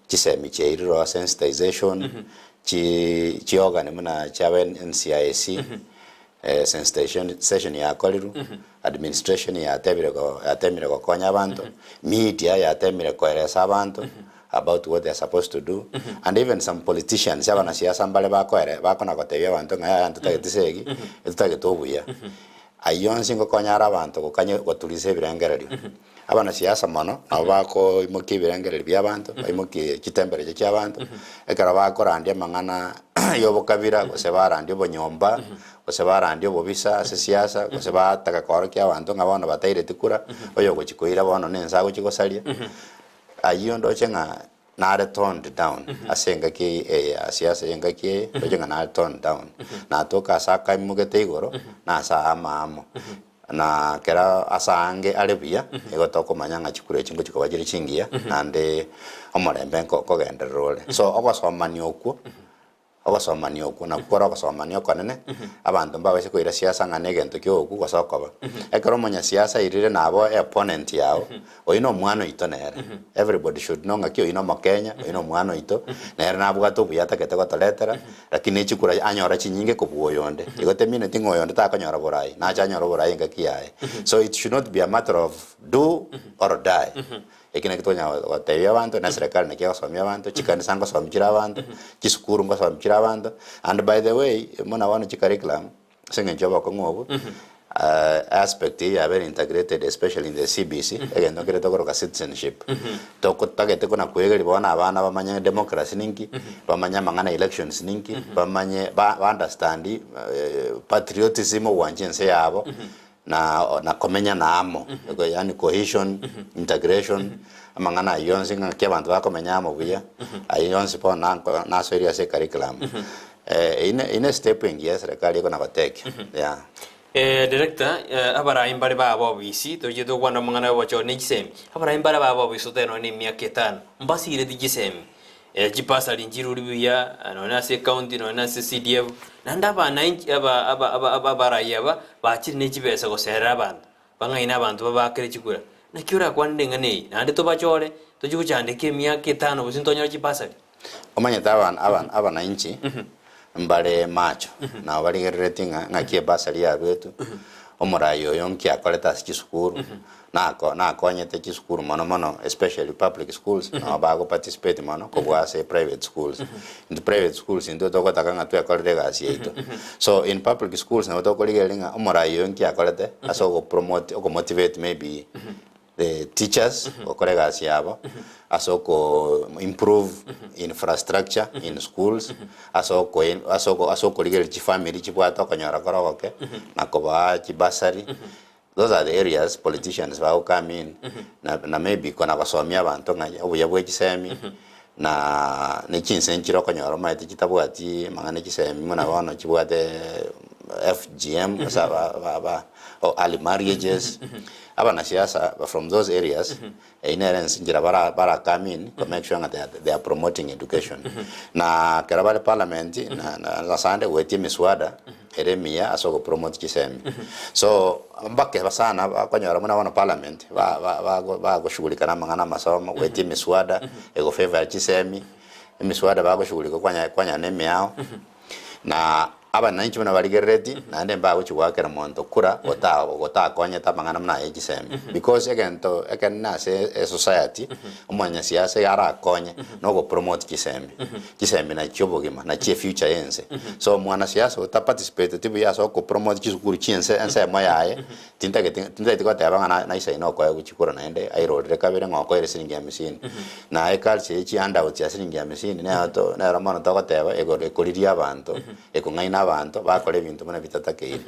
[SPEAKER 2] chisemi chiairire ororo sensitization, chi chiorgan buna chiaba NCIC, sensitization session yakorirwe, administration yatebire go yatemire gokonya abanto, media yatemire koeresa abanto about what they are supposed to do, and even some politicians, abanasiasa mbare bakoere bakona gotebia abanto ng'a yaya ntotageti segi, ntotagete obuya. Ayio onsi ngokonya are abanto gokanya goturisa ebirengererio. Abanasiasa mono nabo bakoimokia ebirengererio bi'abanto, baimokie chitemperature chi'abanto, ekero bakorandia amang'ana y'obokabira, gose barandia obonyomba, gose barandia obobisa ase siasa, gose bataka koorokia abanto ng'a bono bataireti kura, oyo ogochia koira bono na ense agochia gosaria, ayio ndoche ng'a nare toned down ase engaki eye ya siasa ya engaki eye, ndoche ng'a nare toned down. Natoka ase akaimogete igoro, na ase aamo amo. Na kera ase aange are buya, nigo tokomanya ng'a chikura echi ngochia koba chire chingiya, naende omorembe nko nkogenderera ore. So ogosomania okwo, ogosomania okwo nakwo kore ogosomania okonene, abanto mbabaise koira siasa ng'a na egento kia ogokwa gose okoba. Ekero omonyasiasa airire nabo e opponent yago, oyio na omwana oito nere. Everybody should know ng'aki oyio na omokenya, oyio na omwana oito, nere nabwate obuya atagete gotoretera, Lakini nechikura anyora chinyinge kobua oyonde. Igo temineti ng'a oyonde takonyora borai, nache anyore oborai engaki yaye. So it should not be a matter of do or die. Eki nakio tokonyara gotebia abanto, na eserekari naki egosomia abanto, chikanisa ngosomia chire abanto, chisukuru ngosomia chire abanto, and by the way, buna bono chicurriculum, Ase engencho y'obokong'u obwo, aspect eyio yabere integrated especially in the CBC, egento nkere tokoroka citizenship. Tokotagete kona koegeria bono abana bamanye democracy ninki, bamanye amang'ana ya elections ninki, bamanye ba ba understand patriotism ogwancha ense yabo, na na komenya na amo, yaani cohesion, integration, amang'ana ayio yonsi ng'aki abanto bakomenya amo buya, ayio yonsi bono nanko nasoirie ase ecurriculum. Eyio ne eyio ne step engiya eserekari ekona gotake, yeah.
[SPEAKER 1] Director, abarai mbare baba obisi, tochie tokwana amang'ana y'obochori ne chisemi, abarai mbare baba obisi totebe nonye na emiaka etano, mbasireti chisemi, chibasari nchiruri buya, nonye ase ecounty, nonye ase CDF, naende abananchi aba aba aba aba abarai aba, bachire ne chibesa goserera abanto, bang'aine abanto babakere chikura. Naki orakwanere eng'ana eye? Naende tobachore, tochie gochandeka emiaka etano gose ntonyore chibasari.
[SPEAKER 2] Omanyete aba aba abananchi mbare macho, nabo barigereretie ng'a ng'aki ebasari yaruetwe, omorai oyo nki akorete ase chisukuru, nako nakonyete chisukuru mono mono especially public schools, nabo bago participate mono kobua ase private schools. Intwe private schools intwe togotaka ng'a twekorere egasi yaito. So in public schools nabo tokorigereria ng'a omorai oyo nki akorete ase ogopromote okomotivate maybe the teachers gokora egasi yabo, ase oko improve infrastructure in schools, ase oko ase oko ase okorigereria chifamiri chibwate okonyora kore ogoke, na kobaa chibursary, those are the areas politicians bago come in, na na maybe kona gosomia abanto ng'a obuya bwa chisemi, na ne chinse nchire okonyora omanyete chitabwati amang'ana ya chisemi buna bono chibwate FGM gose aba aba aba or early marriages, abanasiasa from those areas, eyio nere ense enchera bara bara come in ko make sure ng'a they are they are promoting education. Na ekero bare parliament na na nasande goetia emiswada ere emiya ase ogopromote chisemi. So mbake sana bakonyora buna bono parliament ba ba bago bagoshughulika na amang'ana amasomo goetia emiswada egofavour chisemi, emiswada bagoshughulika kwanya kwanyana emiao na. Abananchi buna barigerereti, naende mbagochia goakera monto kura ota ogotakonyete amang'ana buna aya chisemi. Because egento ekenene ase esociety, omonyasiasa iga arakonye, na ogopromote chisemi. Chisemi nachio obogima, nachio efuture ya ense. So omwanasiasa otaparticipateti buya ase okopromote chisukuru chia ense ensemo yaye, tintageti tintageti goteba ng'a na naisaine okoegwa chikura naende airorire kabere ng'a okoeire siringi hamsini. Na eculture eye chihandouts ya siringi hamsini nero to nero mono togoteba igoro ekoriria abanto, ekong'aina abanto bakora ebinto buna bitatakeire.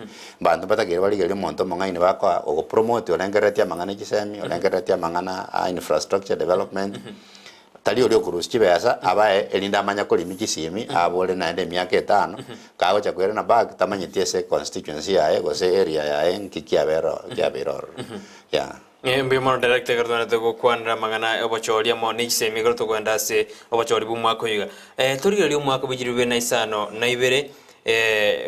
[SPEAKER 2] Abanto mbatakeire barigereria omonto omong'aini bakoa ogopromote orengereretie amang'ana ya chisemi, orengereretie amang'ana a infrastructure development, Tari oria okorusia chibesa abae erinde amanye korimi chisimi abore naende emiaka etano, kagocha koirana back tamanyeti ase constituency yaye gose area yaye nki kiabera kiabeire ororo yeah.
[SPEAKER 1] Mbuya mono director ekero twenderete gokwanera amang'ana y'obochori amo ne chisemi ekero tokoenda ase obochori bw'omwaka oyo iga. Torigereria omwaka bwe chilifu bibere na isano na ibere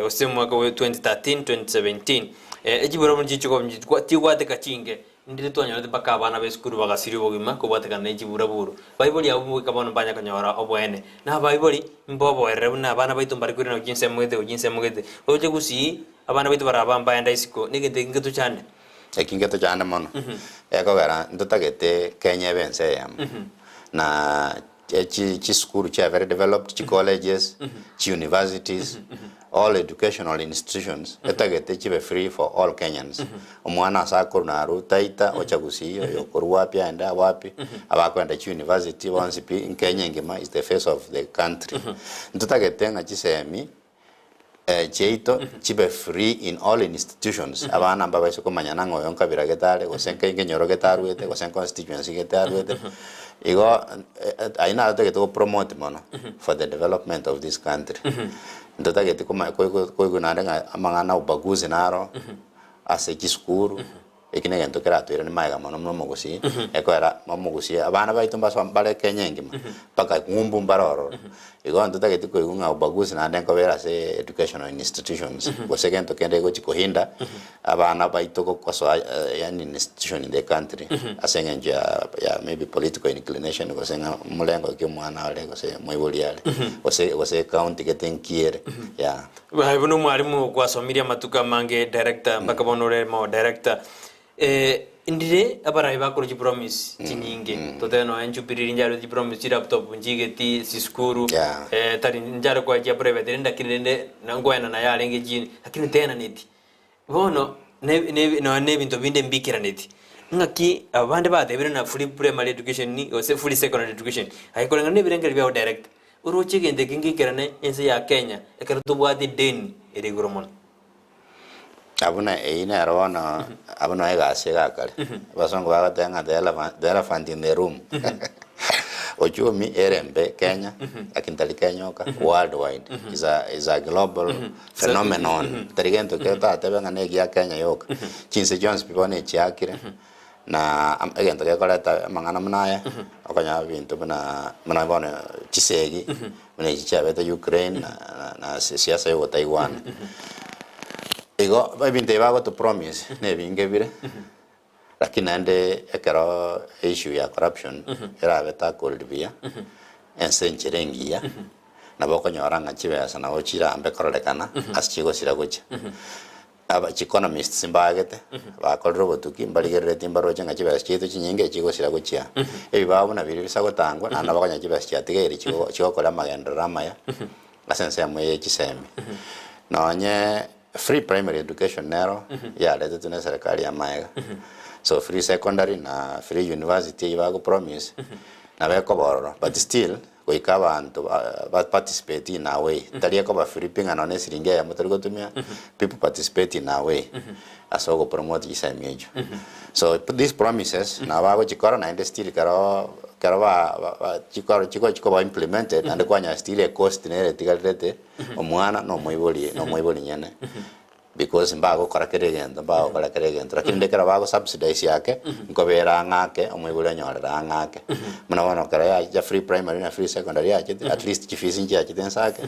[SPEAKER 1] gose omwaka bwe 2013 2017 echibura buna chichiko chigwateka chinge Ndire twanyorete mpaka abana b'esukuru bagasiria obogima kobwatekana ne chiburaburu. Baibori abwo goika bono mbanya konyora oboene. Na abaibori mboboerere buna abana baito mbare koirana gochia ensemo gete gochia ensemo gete. Roche gusii abana baito baraba mbaenda isiko negento eki ngetochande.
[SPEAKER 2] Eki ngetochande mono, ekogera ntotagete Kenya ebe ense eyemo, na chisukuru chia very developed, chicolleges, chiuniversities, all educational institutions etagete chibe free for all Kenyans. Omwana ase akorwa naru Taita ocha Gusii, oyo okorwa wapi aende wapi, abakoenda chiuniversity bonsi pi, Kenya engima is the face of the country. Ntotagete ng'a chisemi chiaito chibe free in all institutions, abana mbabaise komanyana ng'a oyo nkabira gete are, gose nke nkenyoro gete arwete, gose nconstituency gete arwete. Igo ayio naro totagete gopromote mono for the development of this country. Ntotageti koma koigwa naende ng'a amang'ana ubaguzi naro ase chisukuru. Eki negento keratoirane magega mono buna omogusii, ekoera omogusii abana baito mbaso mbare Kenya engima, mpaka ng'umbu mbare ororo. Igo ntotageti koigwa ng'a ubaguzi naende nkobera ase educational institutions, gose gento kende gegochi kohinda abana baito gokosoa yaani institution in the country ase eng'encho ya ya maybe political inclination gose ng'a omorengo ki omwana ore gose moibori are, gose gose ecounty gete nki ere, yeah.
[SPEAKER 1] Aye buna omwalimu gwasomirie amatuko amange director mpaka bono ore mo director eh, ndire abarayi bakora chipromise chinyinge totebe nonya Jubilee riria njarwete chipromise chilaptop nchigeti chisukuru
[SPEAKER 2] Yeah.
[SPEAKER 1] eh, tari nchare koa chia private rende lakini rende nkoena naye arenge chini lakini tenaneti bono ne ne nonya na ebinto binde mbikeraneti ng'aki abande batebire na free primary education gose free secondary education aye koreng'ana na ebirengererio biago director Oroche egento eke ngekerane ense ya Kenya ekero tobwate edeni ere igoro mono.
[SPEAKER 2] Abwo na eyio nero bono abwo noo egasi egakare. Abasongo bagoteba ng'a the elephant the elephant in the room. Uchumi ere mbe Kenya, lakini tari Kenya oka, world wide is a is a global phenomenon. Tari gento kere toratebe ng'a na egia Kenya yoka. Chinse chionsi pi bono echiakire. Na egento gekoreta amang'ana buna aya, okonyora ebinto buna buna bono chisegi, buna echi chiabete Ukraine na na na ase siasa ya ogotaigwana. Igo ebinto ebi bagotopromise na ebinge bire, lakini naende ekero issue ya corruption erabe tackled buya, ense enchera engiya, nabo okonyora ng'a chibesa nabo chirambe kororekana ase chigosira gochia. Aba chieconomists mbaagete, bakorire obotuki, mbarigereretie mbaroche ng'a chibesa chiaito chinyinge chigosira gochia ebibao buna biria bisa gotangwa, naende nabo bakonyora chibesa chiatigaire chigo chigokora amagenderero amaya ase ensemo eye ye chisemi. Nonye free primary education nero yaretetwe na eserekari ya maega, so free secondary na free university eywo bagopromise, nabo ekoba ororo but still. Goika abanto ba participate in a way, tari ekoba free pi ng'a nonye esiringi eyemo tori gotumia, people participate in a way ase ogopromote chisemi echio. So these promises nabo bagochikora naende still kero kero ba ba chikoro chigochi koba implemented naende kwanyora still ecost nere etigarerete omwana na omoibori na omoibori nyene. Because mbagokora kera egento, mbagokora kera egento, lakini rende ekero bago subsidize ake, nkobera ang'e ake, omoibori onyorere ang'e ake. Buna bono ekero yacha free primary na free secondary yachete, at least chifees nchiachete inse ake,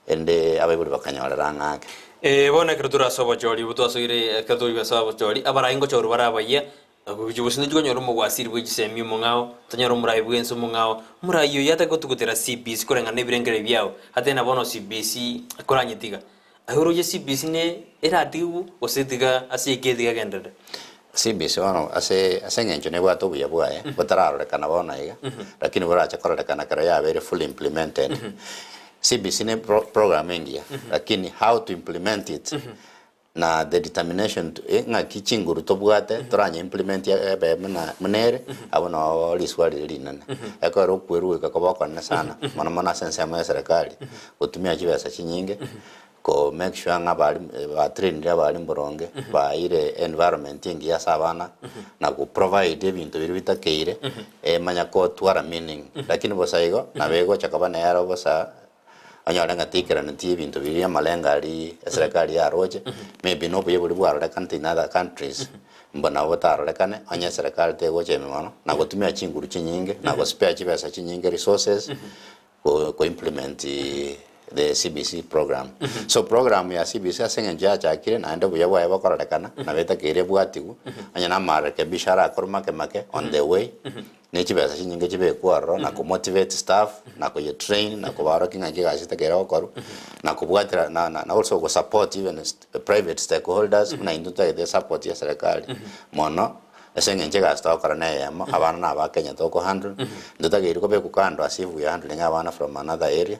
[SPEAKER 2] erinde abaibori bakanyorera ang'e ake.
[SPEAKER 1] Ee, bono ekero tore ase obochori obwo twasoire, ekero tori ase obochori, abarai ngochorwa bare abayia, Ogochia gose tochia konyora omogwasiri bwe chisemi omong'ao, tonyore omorai bw'ense omong'ao. Omorai oyio atake gotugutera CBC koreng'ana nebirengererio biao, atebe na bono CBC koranyetiga. Aye oroche CBC ne eratigwe gose tiga ase eke tiga egenderere?
[SPEAKER 2] CBC bono ase ase eng'encho nebwate obuya bwaye botararorekana bono iga, lakini borache kororekana ekero yabeire fully implemented. CBC ne pro program engiya, lakini how to implement it na the determination to ng'aki chinguru tobwate toranye implement ebe buna buna ere, abwo noo riswali rire rinene. Ekero okwerwa goika koba okonene sana, mono mono ase ensemo ya eserekari, gotumia chibesa chinyinge, ko make sure ng'a abalimu batrainire abalimu boronge, baeire environment engiya ase abana, na go provide ebinto biria bitakeire, emanya kotwara meaning. Lakini bosa igo, nabo egocha koba nero bosa, onyore ng'a teikeranitie ebinto biria amalengo aria eserekari yaroche, maybe na obuya boria bwarorekanete in other countries, mbo nabo botarorekane, onye eserekari tegocha ime mono, na gotumia chinguru chinyinge, na go spare chibesa chinyinge resources, go go implement the CBC program. So program ya CBC ase eng'encho yachakire naende obuya bwaye bokororekana, nabo etakeire ebwatigwe, onye na amarekebisho arakorwe make make on the way, ne chibesa chinyinge chibekwe ororo na ko motivate staff, na koye train, na kobaorokia ng'aki egasi etakeire gokorwa, na kobwatera na na also go support even private stakeholders buna intwe totagete support ya serikali mono, Ase engencho egasi togokora neyemo, abana na aba Kenya toko handle, ntotakeiri kobekwa kando as if we are handling abana from another area,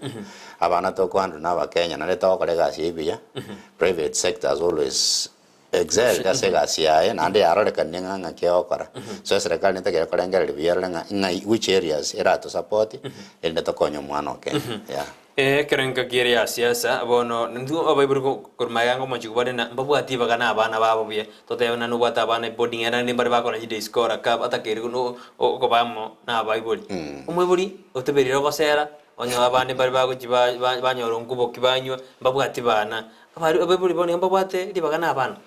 [SPEAKER 2] abana toko handle na abakenya naende togokora egasi eyio buya, private sector has always excelled ase egasi yaye naende yarorekanire ng'a ng'aki egokora. So eserekari netakeire korengereria buya erore ng'a ng'ai which areas erato support erinde tokonye omwana o Kenya, yeah.
[SPEAKER 1] Ekero engaki ere ya siasa, bono intwe abaibori korwa magega ngomochie bare na mbabwati ribaga na abana babo buya. Totebe naende obwate abana eboarding ere naende mbare bakora chiday scholar ka batakeire no okoba amo na abaibori. Omoibori oteberire ogosera, onye abande mbare bagochia ba- ba- banyora onkuboki banywa, mbabwati bana. Abari abaibori bono iga mbabwate ribaga na abana.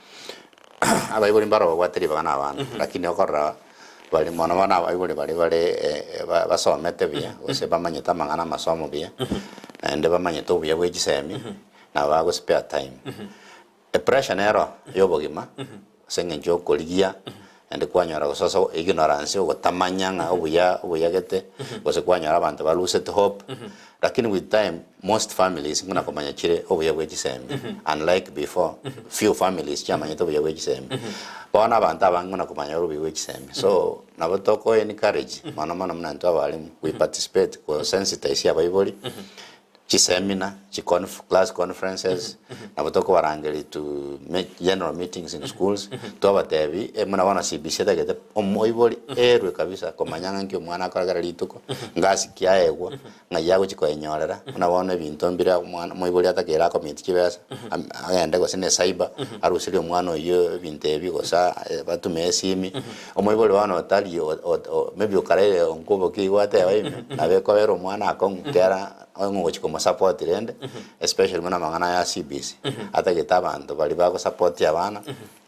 [SPEAKER 2] Abaibori mbaro babwate ribaga na abana, lakini okorora Bari mono bono abaibori baria bare basomete buya, gose bamanyete amang'ana amasomo buya, naende bamanyete obuya bwe chisemi, nabo bago spare time. Epressure nero ya obogima, ase eng'encho ya okorigia, naende kwanyora gose ase ignorance ogotamanya ng'a obuya obuya gete, gose kwanyora abanto ba loosete hope, lakini with time most families buna komanya chire obuya bwe chisemi, unlike before few families chiamanyete obuya bwe chisemi. Bono abanto abange buna komanya bare obuya bwe chisemi. So nabo toko encourage mono mono buna intwe abalimu we participate ko sensitize abaibori, chiseminar, chi conf class conferences, nabo tokobarangeria to make general meetings in schools, twabatebi buna bono CBC etagete omoibori erwe kabisa komanya ng'a nki omwana akora kera rituko, ngasi ki aegwa, Ng'ai agochia koenyorera, buna bono ebinto mbire omwana omoibori atakeire akomiti chibesa, am- agende gose ne cyber, aruserie omwana oyio ebinto ebi gose aa batume esimi, omoibori bono otari o- o- maybe okaraire nkobokia igo ateba ime, nabo ekobera omwana akong'u ekiagera ong'e ogochia komosupport rende, especially buna amang'ana aya ya CBC, atagete abanto baria bagosupport abana.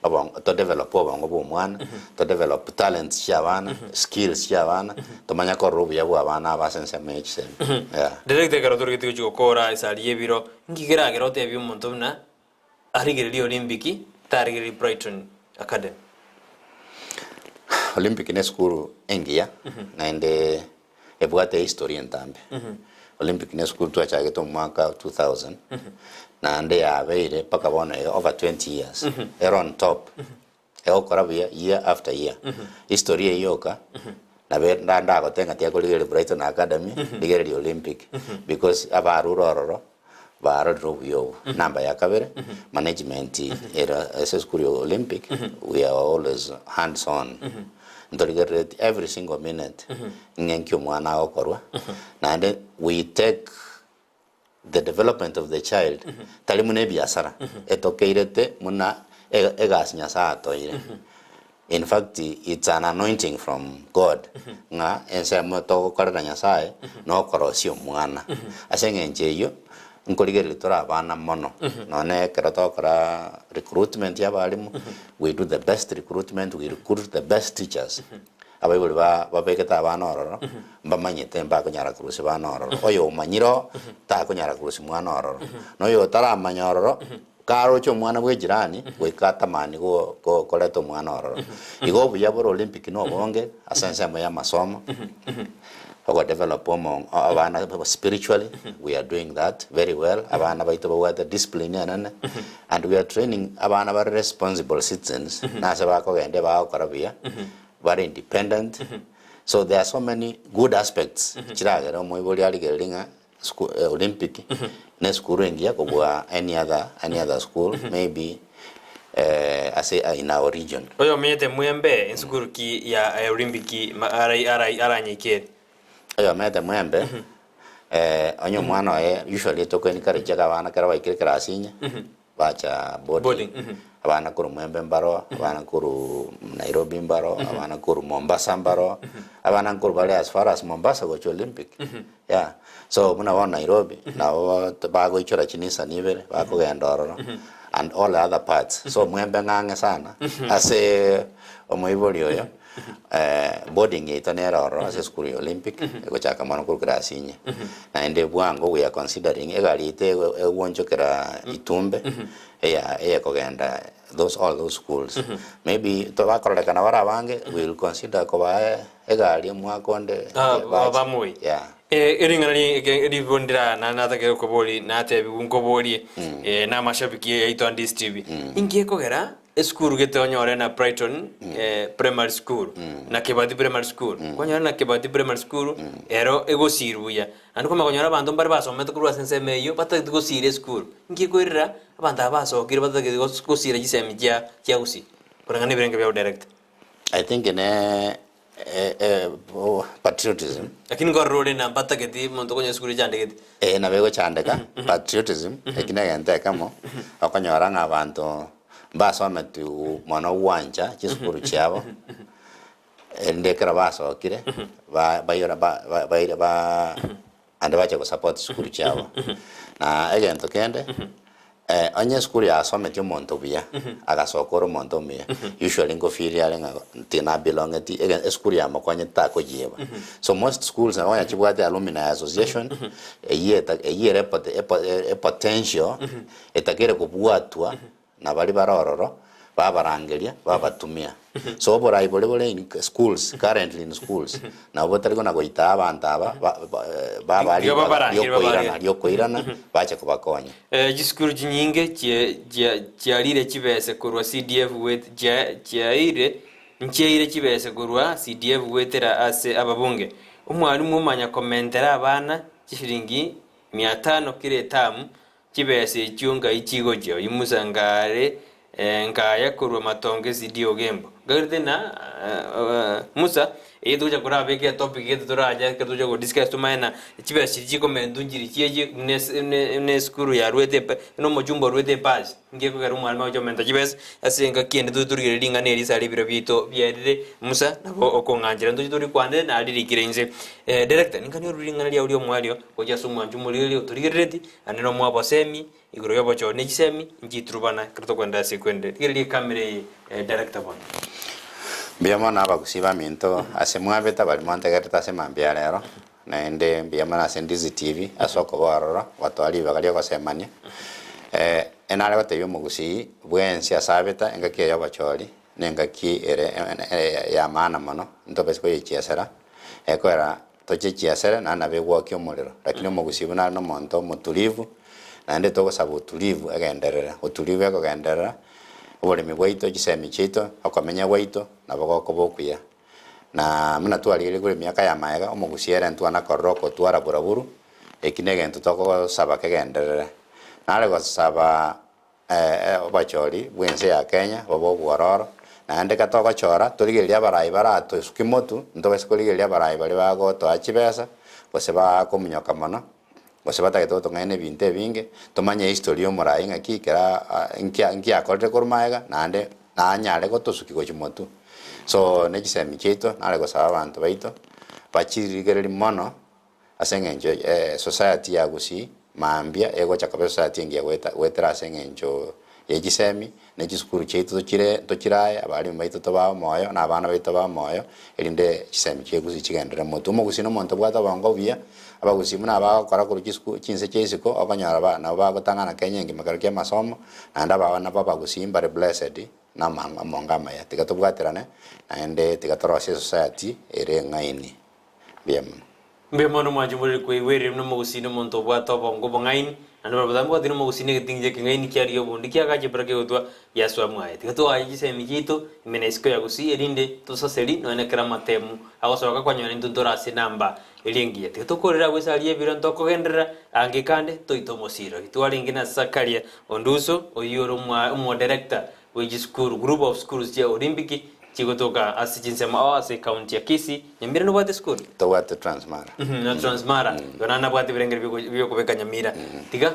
[SPEAKER 2] Obongo, to develop obongo bwa omwana, to develop talents chia abana, skills chia abana, tomanye korora obuya bwa abana aba ase ensemo ye chisemi. Yeah.
[SPEAKER 1] Director ekero torigetie gochia gokora esari y'ebiro, inki keragere otebie omonto buna arigererie Olimpiki tarigererie Brighton Academy?
[SPEAKER 2] Olympic ne esukuru engiya naende Ebwate history entambe. Olympic ne esukuru twachagete omwaka 2000 naende yabeire mpaka bono iga over 20 years ere on top egokora buya year after year. History eyio yoka nabo ndagote ng'a tiga korigereria Brighton Academy ndigererie Olympic because abarure ororo barorire obuya obwo. Number ya kabere management ere ase esukuru ya Olympic we are always hands on ntorigerereti every single minute ng'a enki omwana agokorwa naende we take the development of the child tari buna ebiasara etokeirete buna egasi Nyasaye atoeire. In fact it's an anointing from God ng'a ensemo togokorera Nyasaye nokorosia omwana. Ase eng'encho eyio nkorigereria tore abana mono nonye ekero togokora recruitment ya abalimu we do the best recruitment, we recruit the best teachers. Abaibori ba babegete abana ororo mbamanyete mbakonyara korusia bana ororo. Oyo omanyire oo takonyara korusia mwana ororo, na oyo otaramanya ororo Karoche omwana bw'ejirani, goika atamani koreta omwana ororo. Igo obuya bore Olympic nobonge ase ensemo y'amasomo. Ogodevelop omo abana spiritually, we are doing that very well. Abana baito babwate discipline enene and we are training abana bare responsible citizens nase bakogenda bagokora buya, bare independent. So there are so many good aspects chiragere omoibori arigereria ng'a sku- Olympic ne esukuru engiya kobua any other school maybe ase in our region.
[SPEAKER 1] Oyo omenyete Mwembe, ensukuru ki ya Olympic aranyekere?
[SPEAKER 2] Oyo omete Mwembe, onye omwana oye, usually toko encourage abana kero baikire class inye bacha boarding.
[SPEAKER 1] Boarding,
[SPEAKER 2] Abana korwa Mwembe mbaro, abana korwa Nairobi mbaro, abana korwa Mombasa mbaro, abana nkorwa bare as far as Mombasa gocha Olympic. Yeah, so buna bono Nairobi nabo bagoichora chiNissan ibere bakogenda ororo and all other parts. So Mwembe ng'ang'e sana ase omoibori oyo. Boarding yaito nere ororo ase esukuru ya Olympic egochaka mono korwa class inye. Naende bwango we are considering egari yaito egwonchokera Itumbe eya eyekogenda those all those schools. Maybe tobakororekana bare abange, we will consider kobaa egari omwaka onde bache.
[SPEAKER 1] Bamoi.
[SPEAKER 2] Yeah.
[SPEAKER 1] Ering'ana ribondera na natagere kobori natebiwu nkoborie na amashabiki yaito Andis TV. Inki ekogera esukuru gete onyore na Brighton Primary School na Kibati Primary School, kwanyora na Kibati Primary School ero egosirwa buya, naende kwamanya konyora abanto mbare basomete korwa ase ensemo eyio batagete gosira esukuru? Inki ekoirera abanto aba basokire batagete gosira chisemi chia gusii koreng'ana na ebirenge biabo, director?
[SPEAKER 2] I think ne oh, patriotism.
[SPEAKER 1] Lakini nkorora ore na mbatageti omonto okonya esukuru echandegete.
[SPEAKER 2] Nabo egochandeka patriotism, eki na egento ekemo okonyora ng'a abanto mbasometi mono gwancha chisukuru chiabo, erinde ekero basokire baira baire ba ande bache gosupport chisukuru chiabo. Na egento kende, onye esukuru yasometie omonto buya, agasoka ore omonto omuya, usually ngofeel are ng'a tinabelongeti esukuru yamokonyete takoyieba. So most schools nabo onye chibwate alumni association, eyio eyio ere epotential etakere kobwatwa na baria bare ororo, babarangeria, babatumia. So oborai boria bore in schools, currently in schools, nabo botari kona goita abanto aba babaa
[SPEAKER 1] Igo
[SPEAKER 2] ribaga
[SPEAKER 1] babarangere
[SPEAKER 2] riokoirana
[SPEAKER 1] babarere.
[SPEAKER 2] Riokoirana bache kobakonya.
[SPEAKER 1] Chisukuru chinyinge chiarire chibese korwa CDF chiaire nchiaire chibese korwa CDF goetera ase ababunge. Omwalimu omanya komentera abana chishiringi 500 kera etamu, chibesa echio ngai chigochia? Oyio Musa ngare nkaya korwa Matongo esidi Ogembo. Ngagerete na Musa eye togocha korabeka etopic gete torache ekero togocha godiscuss tomanye na chibesa chiria chikomentwa nchiri chiaye buna esukuru yarwete buna omochumba orwete epasi nki ekogera omwalimu agocha komenta chibesa ase engaki ende toche torigereria ring'ana eri ase aria ebiro biaito biaerire. Musa nabo okong'anchera ntoche torikwanere naririkire inse. Director, ninkani orure ring'ana riao ria omwario gochia ase omwancho omorigereria otorigerereti naende nomoa obosemi igoro y'obochori ne chisemi nchiturubana ekero tokoenda ase ekwende. Rigereria ekamera eye, director bono.
[SPEAKER 2] Mbuya mono abagusii baminto ase mwabete abari mwantegererete ase mambia ya rero, naende mbuya mono ase Ndizi TV ase okoba ororo gotoa ribaga riogosemania. Enare gotebia omogusii bwensi ase abete engaki eye y'obochori na engaki ere ya maana mono ntobase koyechiesera, ekoera tochechiesere naende nabo egwokia omorero. Lakini omogusii buna are nomonto omotulivu, naende togosaba utulivu egenderere, utulivu ekogenderera, oboremi bwaito, chisemi chiaito, okomenya gwaito, nabo gokoba okuya. Na buna twarigereria korwa emiaka ya maega, omogusii ere ntwana korora okotwara buraburu, eki na egento tokogosaba kegenderere. Nare gosaba obachori bw'ense ya Kenya bobe obwororo, naende ka togochora torigererie abarai baratosuki motu, ntobase korigereria abarai baria bagotoa chibesa, gose bakominyoka mono, gose batagete gotong'aina ebinto ebinge, tomanye history ya omorai ng'aki ekero nki akorire korwa magega, naende nanyare gotosuki gochia motwe. So ne chisemi chiaito nare gosaba abanto baito, bachirigereria mono ase eng'encho society ya Gusii mambia egocha koba society engiya goeta goetera ase eng'encho ye chisemi na chisukuru chiaito tochire tochirae abalimu baito tobae omoyo na abana baito tobae omoyo erinde chisemi chia Gusii chigenderere motwe. Omogusii na omonto obwate obongo obuya, abagusii buna bagokora korwa chisuku chinse chia isiko okonyora ba nabo bagotang'ana Kenya engima ekero kia amasomo, naende abana ba abagusii mbare blessed na amonga amaya. Tiga tobwaterane naende tiga torosie esociety ere eng'aini. Mbuya mono.
[SPEAKER 1] Mbuya mono mwanche morere koigwerera buna omogusii na omonto obwate obongo obong'aini, naende barabwo tambwati na omogusii na egetingi ekeng'aini kiarigia obondi kiagacha mpaka kegotwa giasoa mwaye. Tiga toaye chisemi chiaito ime na isiko ya gusii erinde tosaseri nonya nekero amatemu agosoka kwanyora intwe ntore ase enamba eria engiya. Tiga tokorere agwo esari y'ebiro ntokogenderera ange kande toite omosiro. Twarenge na Sakaria Onduso oyio ore omo director bwe chisukuru, group of schools chia Olimpiki chigotoka ase chinsemo ao ase ecounty ya Kisii. Nyamira nobwate esukuru?
[SPEAKER 2] Tobwate Transmara.
[SPEAKER 1] Na Transmara. Igo naende nabwate ebirengero biokobeka Nyamira. Tiga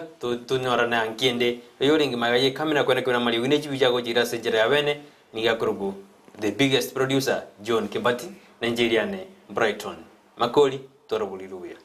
[SPEAKER 1] tonyorane anki ende oyorenge magega ye camera kwene kwene amariogi ne chibicha agochira ase enchera ya bene nigo akorokwa the biggest producer John Kibati na inche eriane Brighton Makori toroborirwe buya.